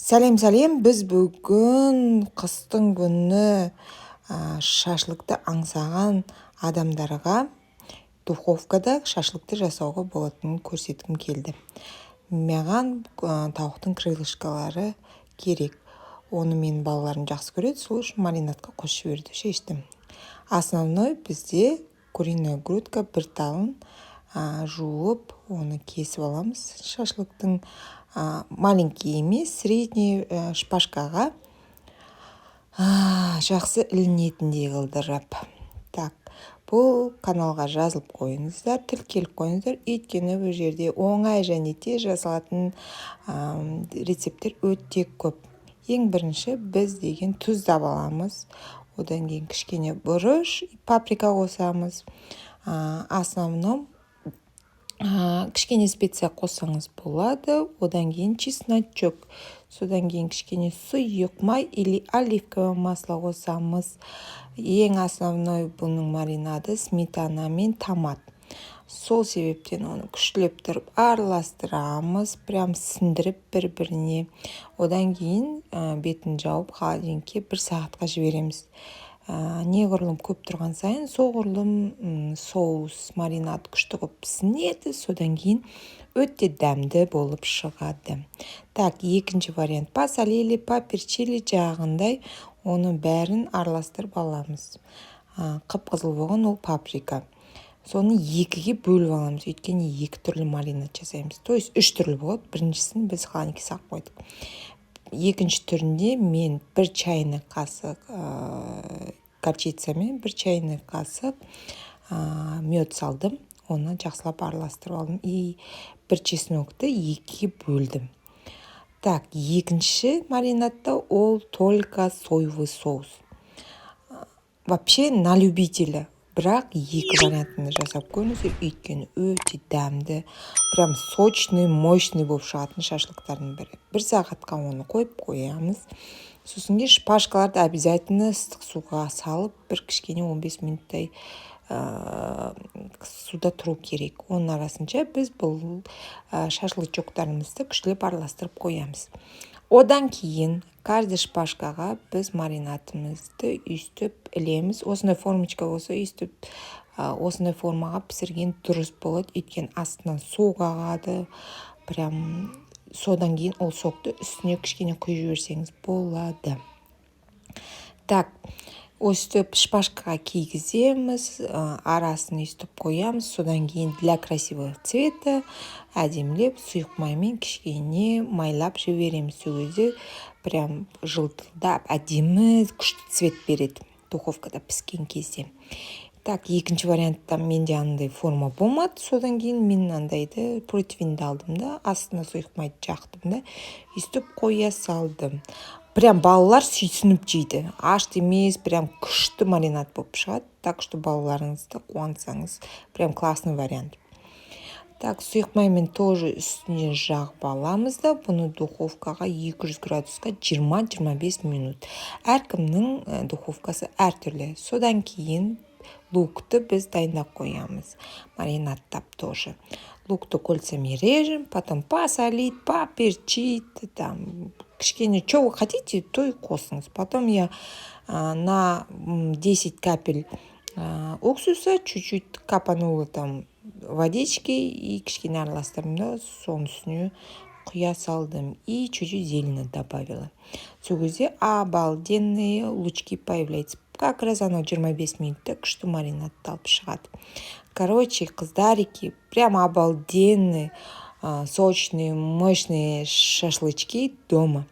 Сәлем, сәлем! Біз бүгін қыстың күні шашлыкты аңсаған адамдарға духовкада шашлыкты жасауға болатынын көрсеткім келді. Маған тауықтың крылышкалары керек. Оны менің балаларым жақсы көреді, сол үшін маринадқа қосып жіберуді шештім. Основной бізде куриная грудка. Бір талын жуып, оны кесіп аламыз. Шашлыктың маленький емес, средний шпажкаға жақсы ілінетіндей қылдырып. Так, бұл каналға жазылып қойыңыздар, тіркеліп қойыңыздар, өйткені бұл жерде оңай және тез жасалатын рецепттер өте көп. Ең бірінші біз деген тұздап аламыз, одан кейін кішкене бұрыш, паприка қосамыз. Основном кішкене специя қоссаңыз болады. Одан кейін чесночок, содан кейін кішкене сұйық май или оливковое масло қосамыз. Ең основной бұның маринады сметана мен томат. Сол себептен оны күштілеп тұрып араластырамыз, прям сіңдіріп бір біріне. Одан кейін бетін жауып, холодильникке бір сағатқа жібереміз. Неғұрлым көп тұрған сайын, соғұрлым соус, маринад күшті қылып сіңеді, содан кейін өте дәмді болып шығады. Так, екінші вариант: посолили, поперчили, жағындай, оны бәрін араластырып аламыз. Қып қызыл болған ол паприка. Соны екіге бөліп аламыз, өйткені екі түрлі маринад жасаймыз, то есть үш түрлі болады. Біріншісін біз холодильникке салып қойдық. Екінші түрінде мен бір чайный қасық горчица мен бір чайный қасық мед салдым. Оны жақсылап араластырып алдым и бір чеснокты екіге бөлдім. Так, екінші маринадта ол только соевый соус. Вообще на любителя, бірақ екі вариантын жасап көріңіздер, өйткені өте дәмді, прям сочный, мощный болып шығатын шашлыктардың бірі. Бір сағатқа оны қойып қоямыз. Сосын кейін шпажкаларды обязательно ыстық суға салып, бір кішкене 15 минуттай суда тұру керек. Оның арасынша біз бұл шашлычоктарымызды күштілеп араластырып қоямыз. Одан кейін каждый шпажкаға біз маринадымызды өйстіп ілеміз. Осындай формочка болса, өйстіп осындай формаға пісірген дұрыс болады, өйткені астынан сок ағады прям. Содан кейін ол сокты үстіне кішкене құйып жіберсеңіз болады. Так, өстіп шпажкаға кигіземіз, арасын өйстіп қоямыз. Содан кейін для красивого цвета әдемілеп сұйық маймен кішкене майлап жібереміз. Сол кезде прям жылтылдап, әдемі, күшті цвет береді духовкада піскен кезде. Так, екінші вариантта менде андай форма болмады. Содан кейін мен андайды, противеньді алдым да, астына сұйық майды жақтым да, өйстіп қоя салдым. Прям балалар сүйсініп жейді, ашты емес, прям күшті маринад болып шығады. Так что балаларыңызды қуантсаңыз, прям классный вариант. Так, сұйық маймен тоже үстіне жағып аламыз да, бұны духовкаға 200 градусқа 20-25 минут. Әркімнің духовкасы әртүрлі. Содан кейін лукты біз дайындап қоямыз, маринадтап тоже. Лукты кольцами режем, потом посолить, поперчить там кішкене, что вы хотите, то и қосыңыз. Потом я на 10 капель уксуса чуть-чуть капанула там водички и кішкене араластырдым да, соның үстіне құя салдым и чуть-чуть зелени добавила. Сол кезде обалденные лучки появляются. Как раз анау 25 минутта күшті маринадталып шығады. Короче, қыздарики, прям обалденный, сочные, мощные шашлычки дома.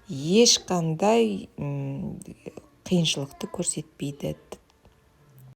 Ешқандай қиыншылықты көрсетпейді.